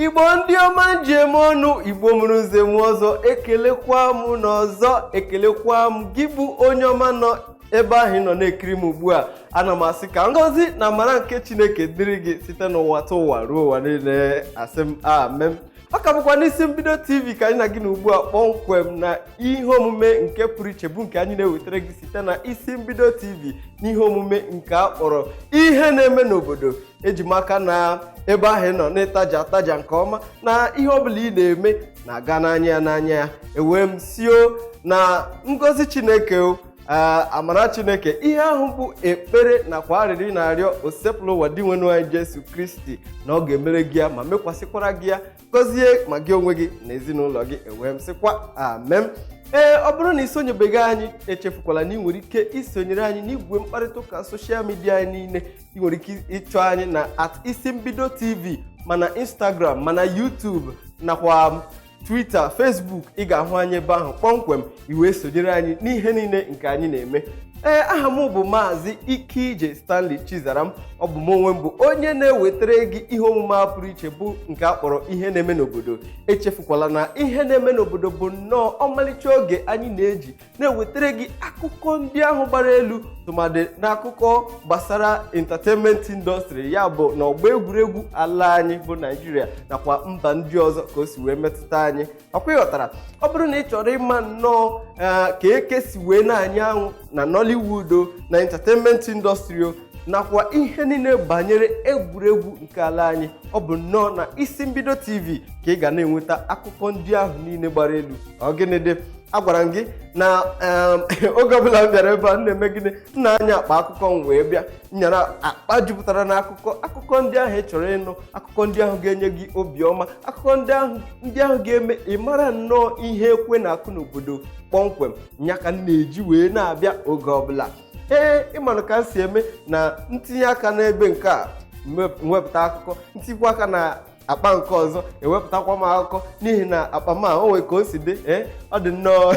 Igbo ndị ọma njem ọnụ, Igbo mụrụ nze mụọ ọzọ, ekelekwa m n'ọzọ, ekelekwa m gị bụ onye ọma nọ ebe ahụ ị nọ na-ekiri m ugbu a. Ana m asị ka ngọzi na amara nke Chineke dịrị gị site n'ụwa ta ụwa ruo ụwa niile. Asị m amen. Ọ ka bụkwa n'Isi Mbido TV ka anyị na gị na ugbu a kpọmkwem na ihe omume nke pụrụ iche bụ nke anyị na-ewetara gị site na Isi Mbido TV n'ihe omume nke a kpọrọ Ihe Na-eme n'Obodo. Eji m aka na ebe ahụ ị nọ na-ịtaja ataja nke ọma na ihe ọbụla ị na-eme na-aga n'anya ya n'anya ya. Ewee m sio na ngọzi Chineke o, amara Chineke, ihe ahụ bụ ekpere nakwa arịrịọ na-arịọ Osebụlụwa Dinwenụ anyị Jesu Kristi na ọ ga-emere gị ya ma mekwasịkwara gị ya, gọzie ma gị onwe gị na ezinụlọ gị. Ewee m sịkwa amen. Ee, ọ bụrụ na ị sonyebeghị anyị, echefukwala na ị nwere ike isonyere anyị n'igwe mkparịta ụka social media anyị niile. Ị nwere ike ịchọ anyị na @IsimbidoTV, mana Instagram, mana YouTube, nakwa Twitter, Facebook. Ị ga-ahụ anyị ebe ahụ kpọmkwem, i wee sonyere anyị n'ihe niile nke anyị na-eme. Ee, aha m bụ Maazị Ikeije Stanley Chizaram. Ọ bụ m onwe m bụ onye na-ewetara gị ihe omume a pụrụ iche bụ nke a kpọrọ Ihe Na-eme n'Obodo. Echefukwala na Ihe Na-eme n'Obodo bụ nnọọ ọmalịcha oge anyị na-eji na-ewetara gị akụkọ ndị ahụ gbara elu, tụmadị n'akụkọ gbasara entertainment industry, ya bụ na ọgbọ egwuregwu ala anyị bụ Naijiria nakwa mba ndị ọzọ ka o si wee metụta anyị. Ọkwa ịghọtara? Ọ bụrụ na ị chọrọ ịma nnọọ ka eke si wee na-anya anwụ na Nollywood o, na entertainment industry o, nakwa ihe niile banyere egwuregwu nke ala anyị, ọ bụ nnọọ na Isi Mbido TV ka ị ga na-enweta akụkọ ndị ahụ niile gbara elu. Ọ gịnị dị? Agwara m gị na oge ọbụla m bịara ebe a, m na-eme gịnị? M na-anya akpa akụkọ m wee bịa, nyara akpa jupụtara n'akụkọ, akụkọ ndị ahụ ị chọrọ ịnụ, akụkọ ndị ahụ ga-enye gị obiọma, akụkọ ndị ahụ ga-eme ị mara nnọọ ihe ekwe na-akụ n'obodo kpọmkwem. Nya ka m na-eji wee na-abịa oge ọbụla. Ee, ịmanụ ka m si eme na ntinye aka n'ebe nke a, mwepụta akụkọ, ntikwa aka na akpa nke ọzọ, ewepụtakwa m akụkọ, n'ihi na akpa m a, o nwere ka o si dị. Ee, ọ dị nnọọ,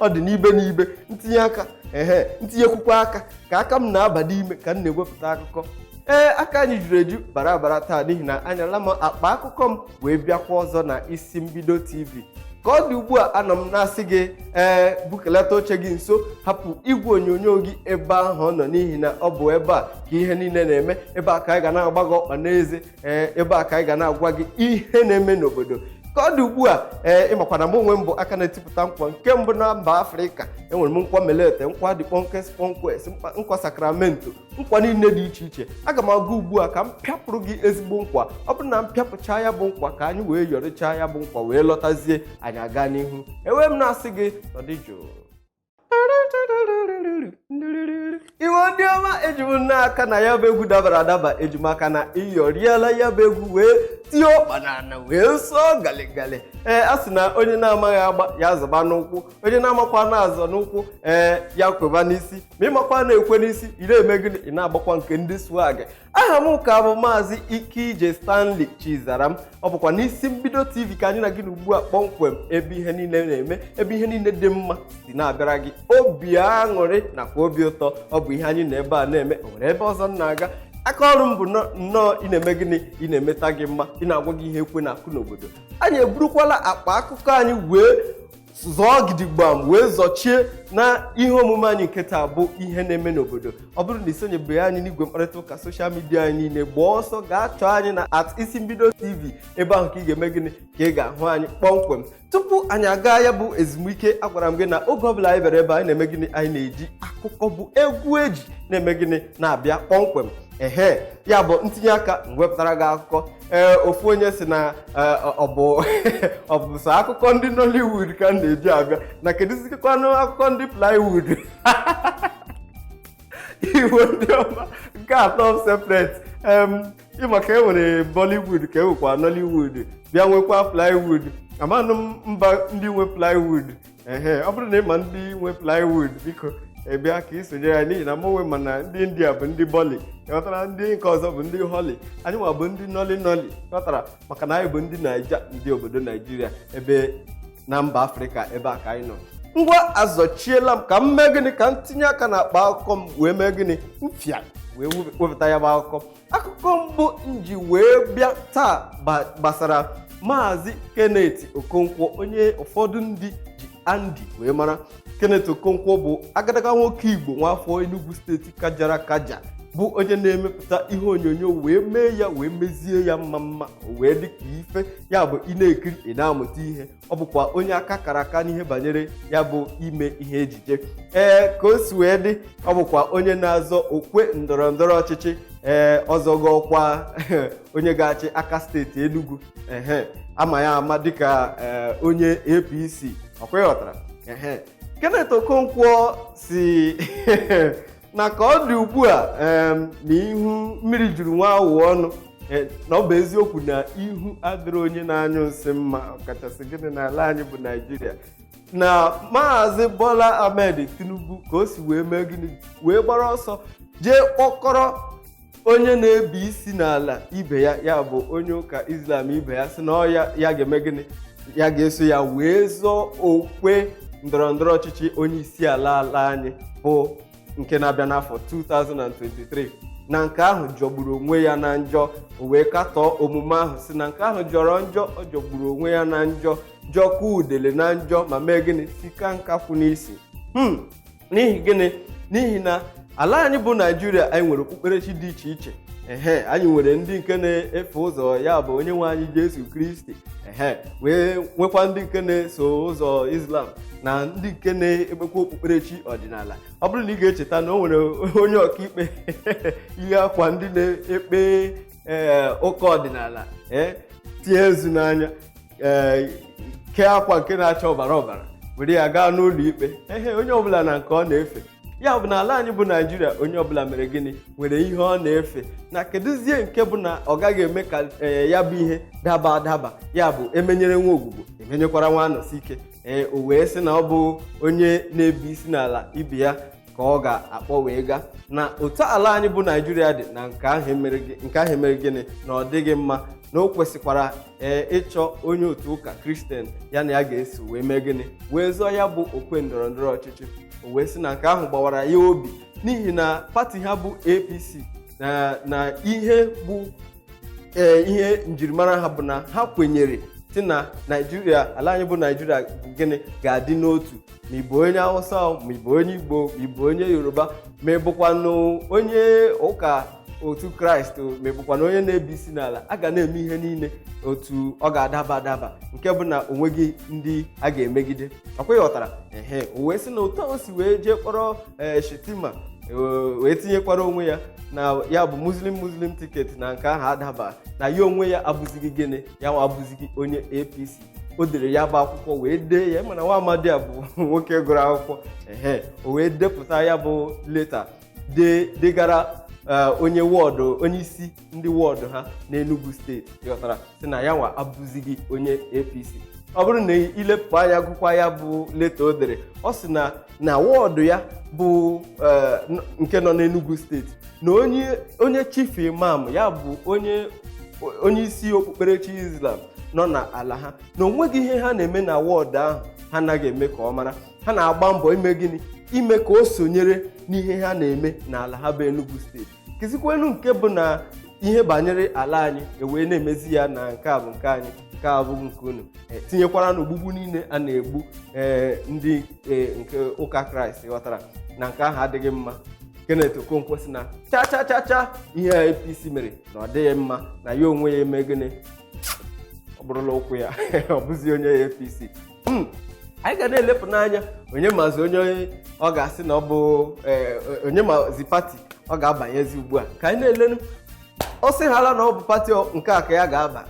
ọ dị n'ibe n'ibe. Ntinye aka, ehe, ntinyekwukwa aka ka aka m na-aba n'ime ka m na-ewepụta akụkọ. Ee, aka anyị juru eju bara bara taa, n'ihi na anyala m akpa akụkọ m wee bịakwa ọzọ na Isi Mbido TV. Ka ọ dị ugbu a, anọ m na-asị gị, ee, bukelata oche gị nso, hapụ igwe onyonyo gị ebe ahụ ọ nọ, n'ihi na ọ bụ ebe a ka ihe niile na-eme, ebe a ka anyị ga na-agba gị ọkpa n'eze. Ee, ebe a ka anyị ga na-agwa gị ihe na-eme n'obodo. Ka ọ dị ugbu a, ee, ịmakwa na m onwe m bụ aka na-etipụta nkwa nke mbụ na mba Afrịka. Enwere m nkwa melete, nkwa dị kpọnkes kpọnkwes, nkwa sakramento, nkwa niile dị iche iche. Aga m aga ugbu a ka m pịapụrụ gị ezigbo nkwa. Ọ bụrụ na m pịapụchaa ya bụ nkwa, ka anyị wee yọrịchaa ya bụ nkwa wee lọtazie, anyị aga n'ihu. Enwee m na-asị gị nọdị jụụ. Iwe ndị ọma, eji m n'aka na ya bụ egwu dabara adaba. Eji m aka na ịyọriela ya bụ egwu wee tie ọkpa n'ala wee sọọ galigali. Ee, a sị na onye na-amaghị agba ya zọba n'ụkwụ, onye na-amakwa na-azọ n'ụkwụ, ee, ya kweba n'isi. Ma ịmakwa na-ekwe n'isi, ị na-eme gịnị? Ị na-agbakwa nke ndị swag. Aha m ka bụ Maazị Ikeije Stanley Chizaram. Ọ bụkwa n'Isi Mbido TV ka anyị na gị ugbu a kpọmkwem, ebe ihe niile na-eme, ebe ihe niile dị mma si na-abịara gị. Obi aṅụrị nakwa obi ụtọ, ọ bụ ihe anyị na ebe a na-eme. O nwere ebe ọzọ m na-aga? Aka ọrụ m bụ nnọọ ị na-eme gịnị? Ị na-emeta gị mma, ị na-agwa gị ihe ekwe na-akụ n'obodo anyị. Eburukwala akpa akụkọ anyị wee zọọ gidigbam wee zọchie na ihe omume anyị nke taa bụ Ihe Na-eme n'Obodo. Ọ bụrụ na isonyebeghị anyị n'igwe mkparịta ụka social media anyị niile, gbaa ọsọ gaa chọọ anyị na @IsimbidoTV. Ebe ahụ ka ị ga-eme gịnị? Ka ị ga-ahụ anyị kpọmkwem. Tupu anyị aga ya bụ ezumike, agwara m gị na oge ọbụla anyị bịara ebe anyị na-eme gịnị? Anyị na-eji akụkọ bụ egwu eji na-eme gịnị? Na-abịa kpọmkwem. Ehe, ya bụ ntinye aka m wepụtara gị akụkọ. Ee, ofu onye si na ọ bụ sọ akụkọ ndị Nollywood ka m na-eji abịa, na kedụzikwanụ akụkọ ndị plywood? Igbo ndị ọma, nke atọ separate ịma ka e nwere Bollywood, ka e nwekwa Nollywood, bịa nwekwa plywood. Amanụ m mba ndị nwe plywood. Ehe, ọ bụrụ na ịma ndị nwe plywood, biko ị bịa ka ị sonyere anyị, n'ihi na mụ onwe mana ndị India bụ ndị Bolly, ghọtara? Ndị nke ọzọ bụ ndị Holly, anyị nwa bụ ndị Nolly Nolly, ghọtara? Maka na anyị bụ ndị Naija, ndị obodo Naijiria, ebe na mba Afrịka, ebe a ka anyị nọ. Ngwa, azọchiela m ka m mee gịnị? Ka m tinye aka n'akpa akụkọ m wee mee gịnị? Mfịa. Wee wepụta ya bụ akụkọ. Akụkọ mbụ m ji wee bịa taa gbasara Maazị Kenneth Okonkwo, onye ụfọdụ ndị ji Andy wee mara. Kenneth Okonkwo bụ agadaga nwoke Igbo, nwafọ Enugu Steeti kajara kaja, bụ onye na-emepụta ihe onyonyo wee mee ya, wee mezie ya mma mma, o wee dị ka ife ya bụ ị na-ekiri, ị na-amụta ihe. Ọ bụkwa onye aka kara aka n'ihe banyere ya bụ ime ihe ejije. Ee, ka o si wee dị, ọ bụkwa onye na-azọ okwe ndọrọ ndọrọ ọchịchị. Ee, ọzọgo ọkwa onye ga-achị aka steeti Enugu. Ehe, ama ya ama dịka onye APC. Ọkwa ịghọtara? Ehe, Kenneth Okonkwo si na ka ọ dị ugbu a, na ihu mmiri juru nwa awụ ọnụ, na ọ bụ eziokwu na ihu adịrị onye na-anyụ nsị mma, ọkachasị gịnị n'ala anyị bụ Naijiria, na Maazị Bola Ahmed Tinubu, ka o si wee mee gịnị, wee gbara ọsọ jee kpọkọrọ onye na-ebi isi n'ala ibe ya, ya bụ onye ụka Islam ibe ya, si na ọ ya ya ga-eme gịnị, ya ga-eso ya wee zọọ okwe ndọrọ ndọrọ ọchịchị onye isi ala ala anyị bụ nke na-abịa n'afọ 2023, na nke ahụ jọgburu onwe ya na njọ. O wee katọọ omume ahụ, si na nke ahụ jọrọ njọ, ọ jọgburu onwe ya na njọ, jọkwa udele na njọ, ma mee gịnị, sika nkakwụ n'isi. N'ihi gịnị? N'ihi na ala anyị bụ Naijiria, anyị nwere okpukperechi dị iche iche. Ehe, anyị nwere ndị nke na-efe ụzọ ya bụ onye nwe anyị Jesu Kristi, ehe, wee nwekwa ndị nke na-eso ụzọ Islam na ndị nke na-ekpekwa okpukperechi ọdịnala. Ọ bụrụ na ị ga-echeta na o nwere onye ọkaikpe ihe akwa ndị na-ekpe ee ụka ọdịnala, ee, tie ezu n'anya, ee, kee akwa nke na-acha ọbara ọbara, were ya gaa n'ụlọ ikpe. Ehe, onye ọbụla na nke ọ na-efe. Ya bụ na ala anyị bụ Naijiria, onye ọbụla mere gịnị, nwere ihe ọ na-efe. Na kedụzie nke bụ na ọ gaghị eme ka ee ya bụ ihe daba adaba, ya bụ emenyere nwa ogbugbo, emenyekwara nwa anọsi ike. Ee, o wee sị na ọ bụ onye na-ebi isi n'ala ibe ya ka ọ ga-akpọ wee gaa. Na otu ala anyị bụ Naijiria dị, na nke ahụ emere gịnị, na ọ dịghị mma, na o kwesịkwara ee ịchọ onye otu ụka Kristian ya na ya ga-eso wee mee gịnị, wee zọọ ya bụ okwe ndọrọ ndọrọ ọchịchị. O wee sị na nke ahụ gbawara ya obi, n'ihi na pati ha bụ APC na ihe bụ ee ihe njirimara ha bụ na ha kwenyere si na Naijiria, ala anyị bụ Naijiria, bụ gịnị, ga-adị n'otu, ma ị bụ onye Hausa, ma ị bụ onye Igbo, ma ị bụ onye Yoruba, ma ị bụkwanụ onye ụka otu Kraịst, ma ị bụkwanụ onye na-ebi isi n'ala, a ga na-eme ihe niile otu ọ ga-adaba adaba, nke bụ na onweghị ndị a ga-emegide. Ọkwa ịghọtara? Ehe, o wee sị na otu o si wee jee kpọrọ ee Shetima wee tinyekwara onwe ya na ya bụ Muslim Muslim ticket, na nke ahụ adaba, na ya onwe ya abụzighị gịnị, ya nwa abụzighị onye APC. O dere ya bụ akwụkwọ wee dee ya, mana nwa amadi a bụ nwoke gụrụ akwụkwọ. Ehe, o wee depụta ya bụ leta dee degara onye wọdụ, onye isi ndị wọdụ ha n'Enugu Steeti, ghọtara, sị na ya nwa abụzighị onye APC. Ọ bụrụ na ilepụ anya gụkwa ya bụ leta o dere, ọ sị na wọdụ ya bụ nke nọ n'Enugu Steeti, na onye chief imam, ya bụ onye isi okpukperechi Islam nọ n'ala ha, na onweghị ihe ha na-eme na wọdụ ahụ ha anaghị eme ka ọ mara. Ha na-agba mbọ ime gịnị, ime ka o sonyere n'ihe ha na-eme n'ala ha bụ Enugu Steeti. Kezikwenu nke bụ na ihe banyere ala anyị ewee na-emezi ya na nke a bụ nke anyị, nke a bụ nke unu, tinyekwara na ogbugbu niile a na-egbu ee ndị nke ụka Kraịst, ghọtara, na nke ahụ adịghị mma. Kenneth Okonkwo si na cha cha cha cha, ihe a APC mere na ọ dịghị mma, na ya onwe ya eme gịnị, ọ bụrụla ụkwụ ya, ọ bụzi onye APC. Anyị ga na-elepụ n'anya onye mazi onye ọ ga-asị na ọ bụ onye mazi pati ọ ga-abanyezi ugbu a. Ka anyị na-elenu, ọ sị hala na ọ bụ pati nke a ka ya ga-aba,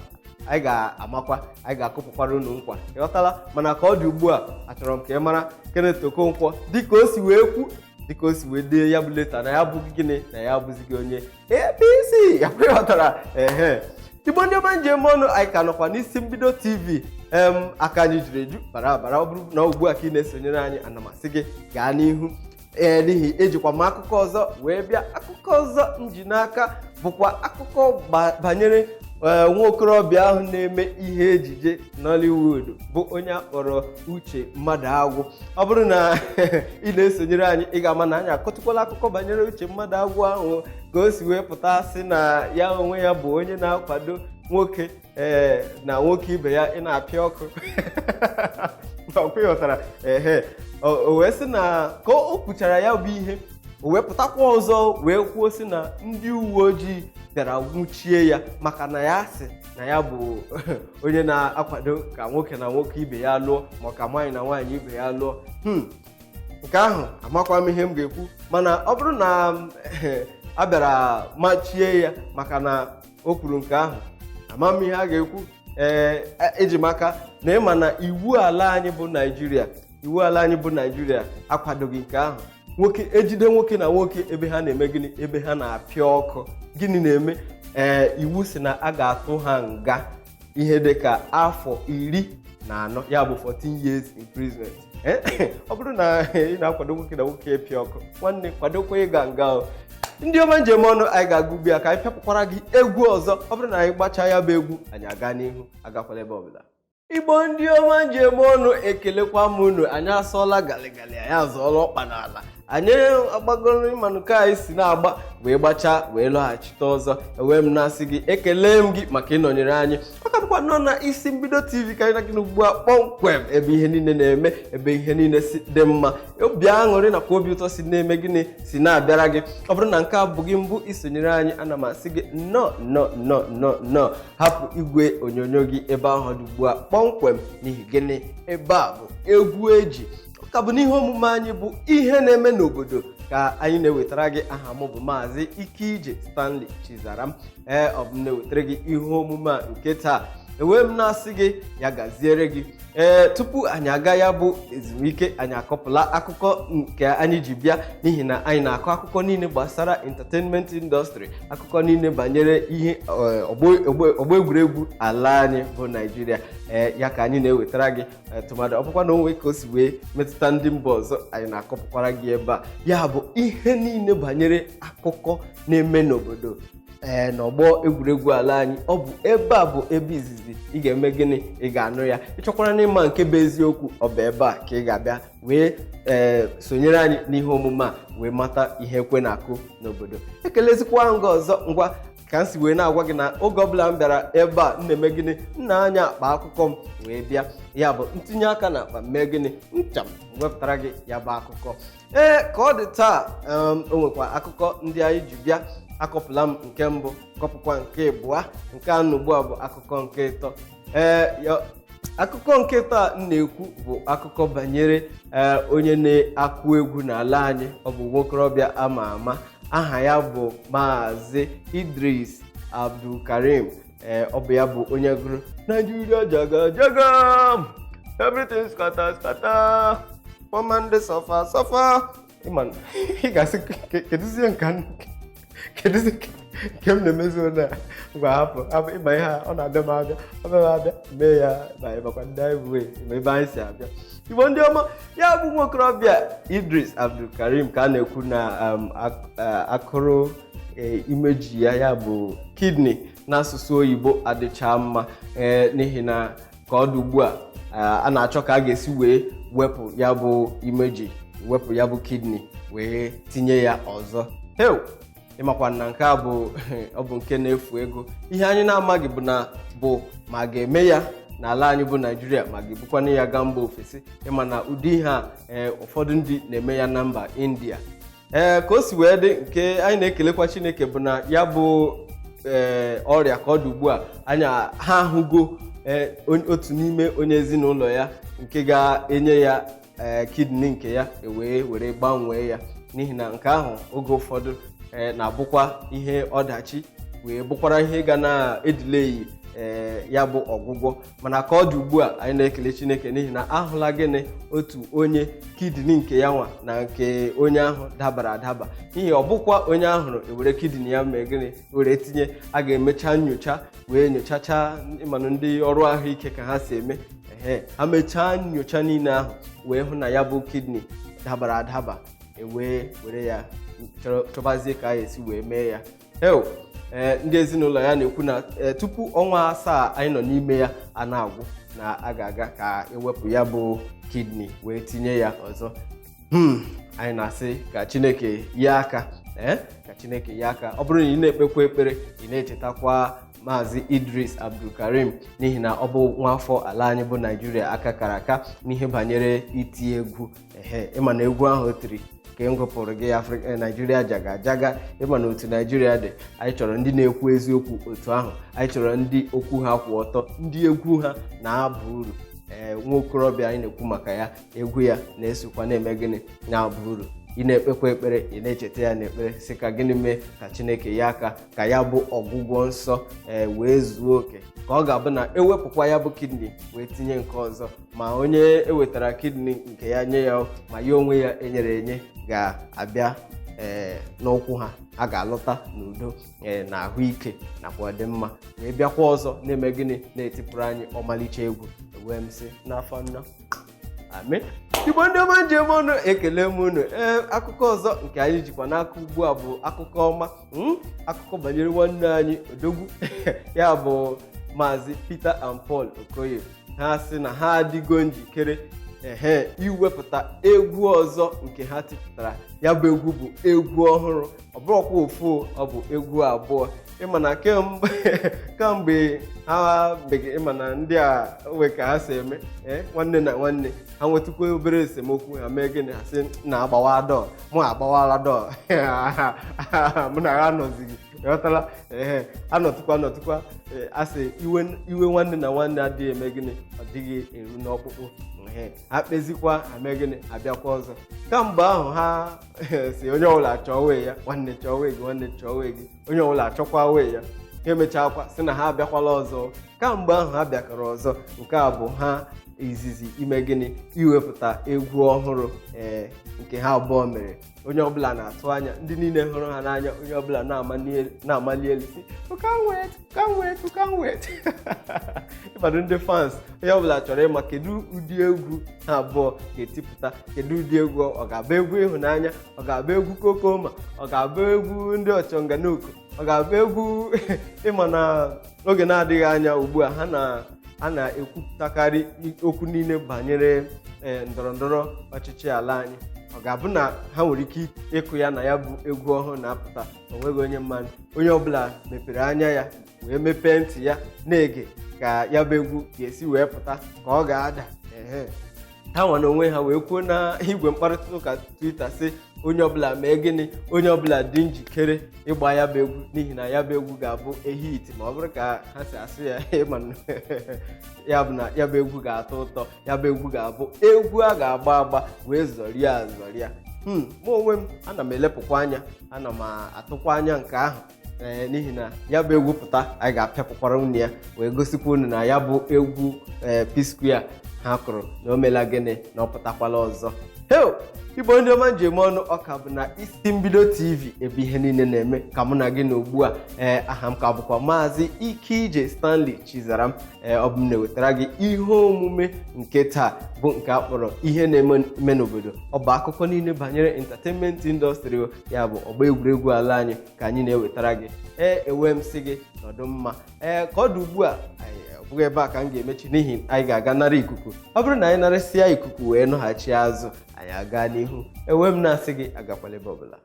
anyị ga-amakwa, anyị ga-akụpụkwara unu nkwa, ịghọtala? Mana ka ọ dị ugbu a, achọrọ m ka ị mara Kenneth Okonkwo, dịka o si wee kwu, dịka o si wee dee ya bụ leta, na ya abụghị gịnị, na ya abụzighị onye APC. Ya ghọtara? Ehe, Igbo ndị ọma njem ọnụ, anyị ka nọkwa n'Isi Mbido TV. Em aka anyị juru eju bara abara. Ọ bụrụ na ugbu a ka ị na-esonyere anyị, ana m asị gị gaa n'ihu, ee, n'ihi ejikwa m akụkọ ọzọ wee bịa. Akụkọ ọzọ m ji n'aka bụkwa akụkọ banyere Nwa okorobịa ahụ na-eme ihe ejije Nollywood bụ onye akpọrọ Uche Mmadụagwụ. Ọ bụrụ na ị na-esonyere anyị, ị ga-ama na anyị akọtụkwala akụkọ banyere Uche Mmadụagwụ ahụ, ka o si wee pụta sị na ya onwe ya bụ onye na-akwado nwoke ee na nwoke ibe ya ị na-apịa ọkụ. Ọkwa ịghọtara? Ehe, o wee sị na ka o kwuchara ya bụ ihe, o wee pụtakwa ọzọ wee kwuo sị na ndị uwe ojii bịara nwụchie ya maka na ya sị na ya bụ onye na-akwado ka nwoke na nwoke ibe ya lụọ, ma ọ ka nwaanyị na nwaanyị ibe ya lụọ. Nke ahụ amakwa m ihe m ga-ekwu, mana ọ bụrụ na a bịara machie ya maka na o kwuru nke ahụ, ama m ihe a ga-ekwu. Ee, eji maka na ịma na iwu ala anyị bụ Naijiria, iwu ala anyị bụ Naijiria akwadoghị nke ahụ. Nwoke ejide nwoke na nwoke ebe ha na-eme gịnị, ebe ha na-apịa ọkụ, gịnị na-eme? Ee, iwu si na a ga-atụ ha nga ihe dịka afọ 14, ya bụ 14 years imprisonment. Ọ bụrụ na ị na-akwado nwoke na nwoke ịpịa ọkụ, nwanne, kwadokwa ịga nga o. Ndị ọma njem ọnụ, anyị ga-aga ugbu a ka anyị pịapụkwara gị egwu ọzọ. Ọ bụrụ na anyị gbachaa ya bụ egwu, anyị aga n'ihu. Agakwala ebe ọbụla. Igbo ndị ọma njem ọnụ, ekelekwa m unu. Anyị asọọla galigali, anyị azọọla ọkpa n'ala, anyị agbagoro ịmanụ ka anyị si na-agba wee gbachaa wee lọghachite ọzọ. Ewee m na-asị gị, ekele m gị maka ịnọnyere anyị. Ọ ka bụkwa nọ na Isi Mbido TV ka anyị na gị ugbu a kpọmkwem, ebe ihe niile na-eme, ebe ihe niile si dị mma, obi aṅụrị nakwa obi ụtọ si na-eme gịnị, si na-abịara gị. Ọ bụrụ na nke a bụ gị mbụ isonyere anyị, ana m asị gị nnọọ, nnọọ, nnọọ, nnọọ, nnọọ. Hapụ igwe onyonyo gị ebe ahụ dị ugbu a kpọmkwem. N'ihi gịnị? Ebe a bụ egwu eji ọ ka bụ n'ihe omume anyị bụ ihe na-eme n'obodo ka anyị na-ewetara gị. Aha m bụ Maazị Ikeije Stanley Chizaram. Ee, ọ bụ m na-ewetara gị ihe omume a nke taa. Ewee m na-asị gị ya gaziere gị. Ee, tupu anyị aga ya bụ ezumike, anyị akọpụla akụkọ nke anyị ji bịa, n'ihi na anyị na-akọ akụkọ niile gbasara entertainment industry, akụkọ niile banyere ihe ọgbọ egwuregwu ala anyị bụ Naijiria. Ee, ya ka anyị na-ewetara gị. Tụmadị ọ bụkwa na onwe ka o si wee metụta ndị mba ọzọ, anyị na-akọpụkwara gị ebe a. Ya bụ ihe niile banyere akụkọ na-eme n'obodo, ee, n'ọgbọ egwuregwu ala anyị, ọ bụ ebe a bụ ebe izizi ị ga-eme gịnị, ị ga-anụ ya. Ịchọkwara n'ịma nke bụ eziokwu, ọ bụ ebe a ka ị ga-abịa wee ee sonyere anyị n'ihe omume a wee mata ihe ekwe na-akụ n'obodo. Ekelezikwa nga ọzọ. Ngwa, ka m si wee na-agwa gị na oge ọbụla m bịara ebe a, m na-eme gịnị? M na-anya akpa akụkọ m wee bịa. Ya bụ ntinye aka na akpa, mee gịnị, ncha m wepụtara gị ya bụ akụkọ. Ee, ka ọ dị taa, o nwekwa akụkọ ndị anyị ji bịa. Akọpụla m nke mbụ, kọpụkwa nke ịbụa, nke anọ ugbu a bụ akụkọ nke ịtọ. Ee, akụkọ nke taa m na-ekwu bụ akụkọ banyere ee onye na-akụ egwu n'ala anyị. Ọ bụ nwokorobịa ama ama, aha ya bụ Maazị Idris Abdulkarim. Ee, ọ bụ ya bụ onye gụrụ "Nigeria jaga jaga, everything scatter scatter, poor man dey suffer suffer". Ịma ị ga-asị, "Kedụzie nka, kedụzi nke m na-emezi?" Onye a ngwa, hapụ hapụ ịma ihe a, ọ na-abịa m abịa, ọ bịa m abịa mee ya ma ịmakwa ndị anyị bụ ma ebe anyị si abịa. Igbo ndị ọma, ya bụ nwokorobịa Idris Abdulkarim ka a na-ekwu na akụrụ imeji ya, ya bụ kidney n'asụsụ oyibo, adịcha mma. Ee, n'ihi na ka ọ dị ugbu a, a na-achọ ka a ga-esi wee wepụ ya bụ imeji, wepụ ya bụ kidney wee tinye ya ọzọ. Heu, ịmakwa na nke a bụ ọ bụ nke na-efu ego. Ihe anyị na-amaghị bụ na bụ ma a ga-eme ya n'ala anyị bụ Naijiria, ma ga-ebukwana ya gaa mba ofesi. Ịma na ụdị ihe a, ee, ụfọdụ ndị na-eme ya na mba India. Ee, ka o si wee dị, nke anyị na-ekelekwa Chineke bụ na ya bụ ee ọrịa, ka ọ dị ugbu a, anyị ha ahụgo ee otu n'ime onye ezinụlọ ya nke ga-enye ya ee kidney nke ya, ewee were gbanwee ya, n'ihi na nke ahụ oge ụfọdụ ee na-abụkwa ihe ọdachi wee bụkwara ihe ga na-edileyi ee ya bụ ọgwụgwọ. Mana ka ọ dị ugbu a, anyị na-ekele Chineke n'ihi na ahụla gịnị, otu onye kidney nke ya nwa na nke onye ahụ dabara adaba, n'ihi ọ bụkwa onye ahụrụ ewere kidney ya mee gịnị, were tinye. A ga-emecha nyocha wee nyochacha, ịmanụ ndị ọrụ ahụike ka ha si eme. Ehe, ha mechaa nyocha niile ahụ wee hụ na ya bụ kidney dabara adaba, ewee were ya chọbazie ka a esi wee mee ya. Heo, Ee, ndị ezinụlọ ya na-ekwu na tupu ọnwa 7 anyị nọ n'ime ya a na-agwụ, na a ga-aga ka ewepụ ya bụ kidney wee tinye ya ọzọ. Anyị na-asị ka Chineke ye aka, ee, ka Chineke ye aka. Ọ bụrụ na ị na-ekpekwa ekpere, ị na-echetakwa Maazị Idris Abdulkarim, n'ihi na ọ bụ nwaafọ ala anyị bụ Naijiria aka kara aka n'ihe banyere iti egwu. Ehe, ịma na egwu ahụ o tiri ka m gụpụrụ gị, Afrịka Naijiria jaga jaga. Ịma na otu Naijiria dị, anyị chọrọ ndị na-ekwu eziokwu otu ahụ, anyị chọrọ ndị okwu ha kwụ ọtọ, ndị egwu ha na-aba uru. Ee, nwa okorobịa anyị na-ekwu maka ya, egwu ya na-esokwa na-eme gịnị? Na-aba uru. Ị na-ekpekwa ekpere, ị na-echeta ya n'ekpere, sị ka gịnị mee? Ka Chineke ya aka, ka ya bụ ọgwụgwọ nsọ ee wee zuo oke, ka ọ ga-abụ na ewepụkwa ya bụ kidney wee tinye nke ọzọ, ma onye ewetara kidney nke ya nye ya, ma ya onwe ya enyere enye ga-abịa ee n'ụkwụ ha, a ga-alọta n'udo ee na ahụike nakwa ọdịmma, wee bịakwa ọzọ na-eme gịnị? Na-etipụrụ anyị ọmalịcha egwu. Ewee m sị n'afọ nnọ, amen. Igbo ndị ọma njem ọnụ, ekele m unu. Ee, akụkọ ọzọ nke anyị jikwa n'aka ugbu a bụ akụkọ ọma, akụkọ banyere nwanne anyị odogwu, ya bụ Maazị Peter and Paul Okoye. Ha sị na ha adịgo njikere, ehe, iwepụta egwu ọzọ nke ha tipụtara. Ya bụ egwu bụ egwu ọhụrụ, ọ bụrụkwa ofu, ọ bụ egwu abụọ. Ịma na kamgbe ha bege, ịma na ndị a nwe ka ha si eme, ee, nwanne na nwanne ha nwetụkwa obere esemokwu, ha mee gịnị? Ha sị na agbawa dọọ, mụ agbawala dọọ, mụ na ha anọzighị. Ịghọtala? Ehe, anọtụkwa anọtụkwa, asị iwe iwe nwanne na nwanne adịghị eme gịnị? Ọ dịghị eru n'ọkpụkpụ. Ehe, ha kpezikwa, ha mee gịnị? Abịakwa ọzọ. Kamgbe ahụ ha si onye ọbụla chọọ wee ya, nwanne chọọ wee gị, nwanne chọọ wee gị, onye ọbụla achọkwa wee ya. Ha emechakwa sị na ha abịakwala ọzọ. Kamgbe ahụ ha bịakọrọ ọzọ, nke a bụ ha izizi ime gịnị? Iwepụta egwu ọhụrụ, ee, nke ha abụọ mere. Onye ọbụla na-atụ anya, ndị niile hụrụ ha n'anya, onye ọbụla na-amali elu si, "We can't wait, we can't wait, we can't wait." Ịbado ndị fans, onye ọbụla chọrọ ịma kedu ụdị egwu ha abụọ ga-etipụta, kedu ụdị egwu ọ ga-abụ. Egwu ịhụnanya, ọ ga-abụ egwu kokoma, ọ ga-abụ egwu ndị ọchọnganoko, ọ ga-abụ egwu. Ịma na oge na-adịghị anya ugbu a, ha na a na-ekwupụtakarị okwu niile banyere ee ndọrọ ndọrọ ọchịchị ala anyị. Ọ ga-abụ na ha nwere ike ịkụ ya na ya bụ egwu ọhụrụ na-apụta? O nweghị onye mmadụ. Onye ọbụla mepere anya ya wee mepee ntị ya na-ege ka ya bụ egwu ga-esi wee pụta, ka ọ ga-ada. Ehe, ha nwa na onwe ha wee kwuo na igwe mkparịta ụka Twitter sị onye ọbụla mee gịnị? Onye ọbụla dị njikere ịgba ya bụ egwu, n'ihi na ya bụ egwu ga-abụ a hit, ma ọ bụrụ ka ha si asụ ya. Ịma ya bụ na ya bụ egwu ga-atọ ụtọ, ya bụ egwu ga-abụ egwu a ga-agba agba wee zọrịa azọrịa. Mụ onwe m ana m elepụkwa anya, ana m atụkwa anya nke ahụ, ee, n'ihi na ya bụ egwu pụta, anyị ga-apịapụkwara unu ya wee gosikwa unu na ya bụ egwu, ee, P-Square ha kụrụ na o mela gịnị? Na ọ pụtakwala ọzọ. Heo, Igbo ndị ọma njem ọnụ, ọka bụ na Isi Mbido TV, ebe ihe niile na-eme, ka mụ na gị na ugbu a. Ee, aha m ka bụkwa Maazị Ike Stanley Chizaram. Ee, ọ bụ m na-ewetara gị ihe omume nke taa, bụ nke a kpọrọ Ihe Na-eme n'Obodo. Ọ bụ akụkọ niile banyere entertainment industry, ya bụ ọgba egwuregwu ala anyị, ka anyị na-ewetara gị. Ee, ewe m sị gị nọdụ mma. Ee, ka ọ dị ugbu a, ọ bụghị ebe a ka m ga-emechi, n'ihi anyị ga-aga nara ikuku. Ọ bụrụ na anyị narịsịa ikuku wee nọghachi azụ, anyị aga n'ihu. Ewe m na-asị gị agakwala ebe ọbụla.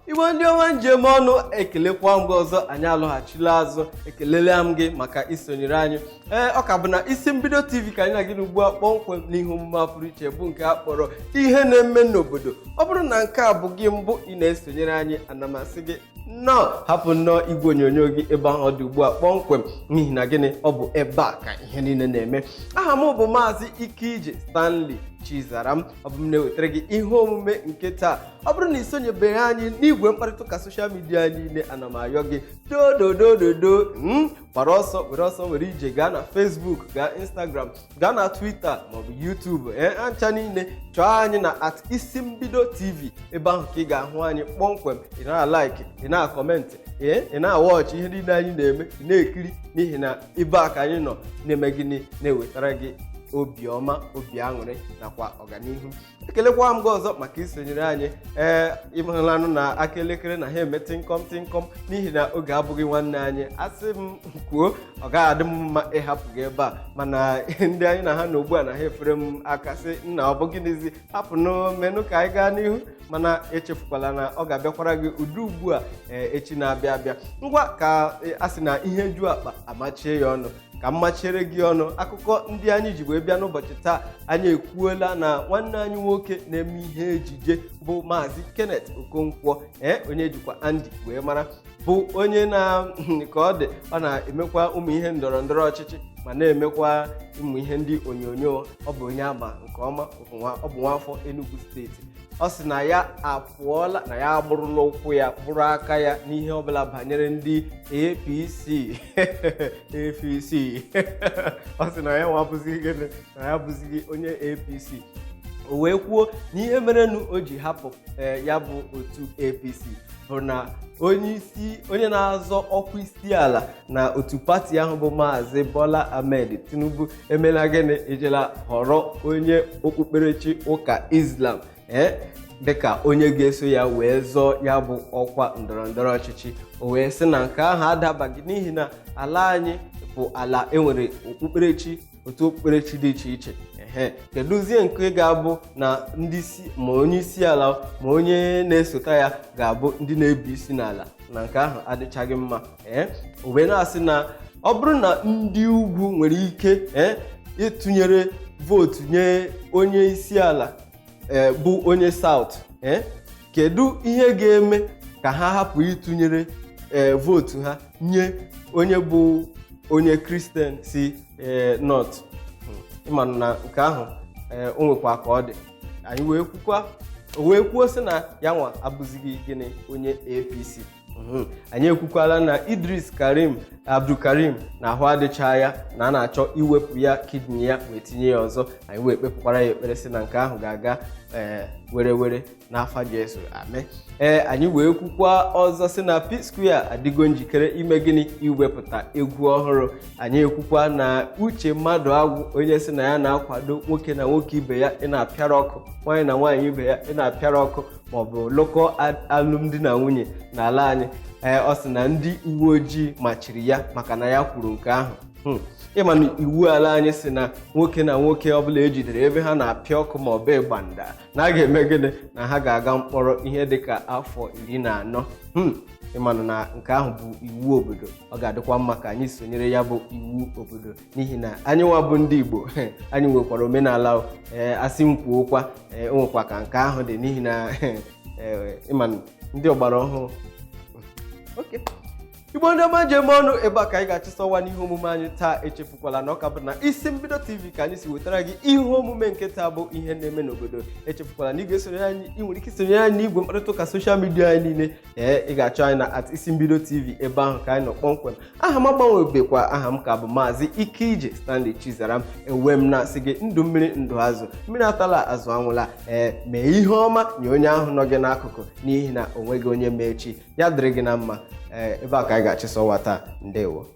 Igbo ndị ọma njem ọnụ, ekelekwa m gị ọzọ. Anyị alọghachila azụ. Ekelela m gị maka isonyere anyị. Ee, ọ ka bụ na Isi Mbido TV ka anyị na gị ugbu a kpọmkwem n'ihe omume a pụrụ iche, bụ nke a kpọrọ Ihe Na-eme n'Obodo. Ọ bụrụ na nke a bụ gị mbụ ị na-esonyere anyị, ana m asị gị nnọọ. Hapụ nnọọ igwe onyonyo gị ebe ahụ ọ dị ugbu a kpọmkwem, n'ihi na gịnị? Ọ bụ ebe a ka ihe niile na-eme. Aha m bụ Maazị Ikeije Stanley Chizaram. Ọ bụ m na-ewetara gị ihe omume nke taa. Ọ bụrụ na ị sonyebeghị anyị n'igwe mkparịta ụka social media niile, ana m ayọ gị dododododo m gbara ọsọ, were ọsọ were ije gaa na Facebook, gaa Instagram, gaa na Twitter maọbụ YouTube. Ee, ancha niile chọọ anyị na @IsimbidoTV. Ebe ahụ ka ị ga-ahụ anyị kpọmkwem. Ị na-alike, ị na-acomment, ee, ị na-awatch ihe niile anyị na-eme, ị na-ekiri, n'ihi na ebe a ka anyị nọ na-eme gịnị? Na-ewetara gị. Obiọma, obi aṅụrị nakwa ọganihu. Ekelekwa m gị ọzọ maka isonyere anyị. Ee, ịhụlanụ na aka elekere na ha eme tịnkọm tịnkọm, n'ihi na oge abụghị nwanne anyị. Asị m kwuo, ọ gaghị adị m mma ịhapụ gị ebe a, mana ndị anyị na ha nọ ugbu a na ha efere m aka, sị nna, ọ bụ gịnịzi, hapụnụ menụ ka anyị gaa n'ihu. Mana echefukwala na ọ ga-abịakwara gị udu ugbu a, ee, echi na-abịa abịa. Ngwa, ka a sị na ihe ju akpa amachie ya ọnụ, ka m machiere gị ọnụ. Akụkọ ndị anyị ji wee bịa n'ụbọchị taa: anyị ekwuola na nwanne anyị nwoke na-eme ihe ejije bụ Maazị Kenneth Okonkwo, ee, onye jikwa Andy wee mara, bụ onye na ka ọ dị, ọ na-emekwa ụmụ ihe ndọrọ ndọrọ ọchịchị ma na-emekwa ụmụ ihe ndị onyonyo. Ọ bụ onye ama nke ọma, ọ bụ nwaafọ Enugu Steeti. Ọ sị na ya apụọla, na ya agbụrụla ụkwụ ya, bụrụ aka ya n'ihe ọbụla banyere ndị APC. APC, ọ sị na ya nwabụzighị gịnị, na ya bụzighị onye APC. O wee kwuo na ihe merenụ o ji hapụ ya bụ otu APC bụ na onye isi, onye na-azọ ọkwa isi ala na otu pati ahụ bụ Maazị Bola Ahmed Tinubu emela gịnị, ejela họrọ onye okpukperechi ụka Islam, ee, dịka onye ga-eso ya wee zọọ ya bụ ọkwa ndọrọ ndọrọ ọchịchị. O wee sị na nke ahụ adabaghị, n'ihi na ala anyị bụ ala enwere okpukperechi, otu okpukperechi dị iche iche. Ehe, kedụzie nke ga-abụ na ndị isi, ma onye isi ala ma onye na-esota ya, ga-abụ ndị na-ebu isi n'ala, na nke ahụ adịchaghị mma. Ee, o wee na-asị na ọ bụrụ na ndị ugwu nwere ike, ee, ịtụnyere vootu nye onye isi ala, ee, bụ onye South, ee, kedu ihe ga-eme ka ha hapụ ịtụnyere, ee, vootu ha nye onye bụ onye Kristian si, ee, North? Ịma na nke ahụ, ee, o nwekwa ka ọ dị. Anyị wee kwukwa, o wee kwuo sị na ya nwa abụzighị gịnị, onye APC. Anyị ekwukwala na Idris Karim Abdulkarim na ahụ adịcha ya, na a na-achọ iwepụ ya kidney ya wee tinye ya ọzọ. Anyị wee kpepụkwara ya ekpere sị na nke ahụ ga-aga, ee, were were n'afa Jesu, amen. Ee, anyị wee kwukwa ọzọ sị na P Square adịgo njikere ime gịnị, iwepụta egwu ọhụrụ. Anyị ekwukwa na Uche Mmadụ Agwụ, onye sị na ya na-akwado nwoke na nwoke ibe ya ị na-apịara ọkụ, nwaanyị na nwaanyị ibe ya ị na-apịara ọkụ, maọbụ lụkọ alụmdi na nwunye n'ala anyị, ee, ọ sị na ndị uwe ojii machiri ya maka na ya kwuru nke ahụ. Ịma na iwu ala anyị si na nwoke na nwoke ọbụla ejidere ebe ha na-apịa ọkụ ma ọ bụ ịgbanda, na a ga-eme gịnị, na ha ga-aga mkpọrọ ihe dịka afọ 14. Ịmanụ na nke ahụ bụ iwu obodo. Ọ ga-adịkwa mma ka anyị sonyere ya bụ iwu obodo, n'ihi na anyị nwa bụ ndị Igbo, anyị nwekwara omenala. Ee, asị m kwuokwa, ee, o nwekwa ka nke ahụ dị, n'ihi na, ee, ịmanụ ndị ọgbara ọhụrụ. Okay. Igbo ndị ọma ji eme ọnụ, ebe a ka anyị ga-achịsọwa n'ihe omume anyị taa. Echefukwala na ọ ka bụ na Isi Mbido TV ka anyị si wetara gị ihe omume nke taa bụ ihe na-eme n'obodo. Echefukwala na ị ga-esonyere anyị, ị nwere ike isonyere anyị n'igwe mkparịta ụka social media anyị niile. Ee, ị ga-achọ anyị na @IsiMbidoTV, ebe ahụ ka anyị nọ kpọmkwem. Aha m agbanwebekwa, aha m ka bụ Maazị Ike Ije Stanley Chizaram. Ewe m na-asị gị, ndụ mmiri, ndụ azụ, mmiri atala, azụ anwụla. Ee, mee ihe ọma nye onye ahụ nọ gị n'akụkụ, n'ihi na o nweghị onye ma echi. Ya dịrị gị na mma. Ee, ebe a ka anyị ga-achịsọwa taa. Ndewo.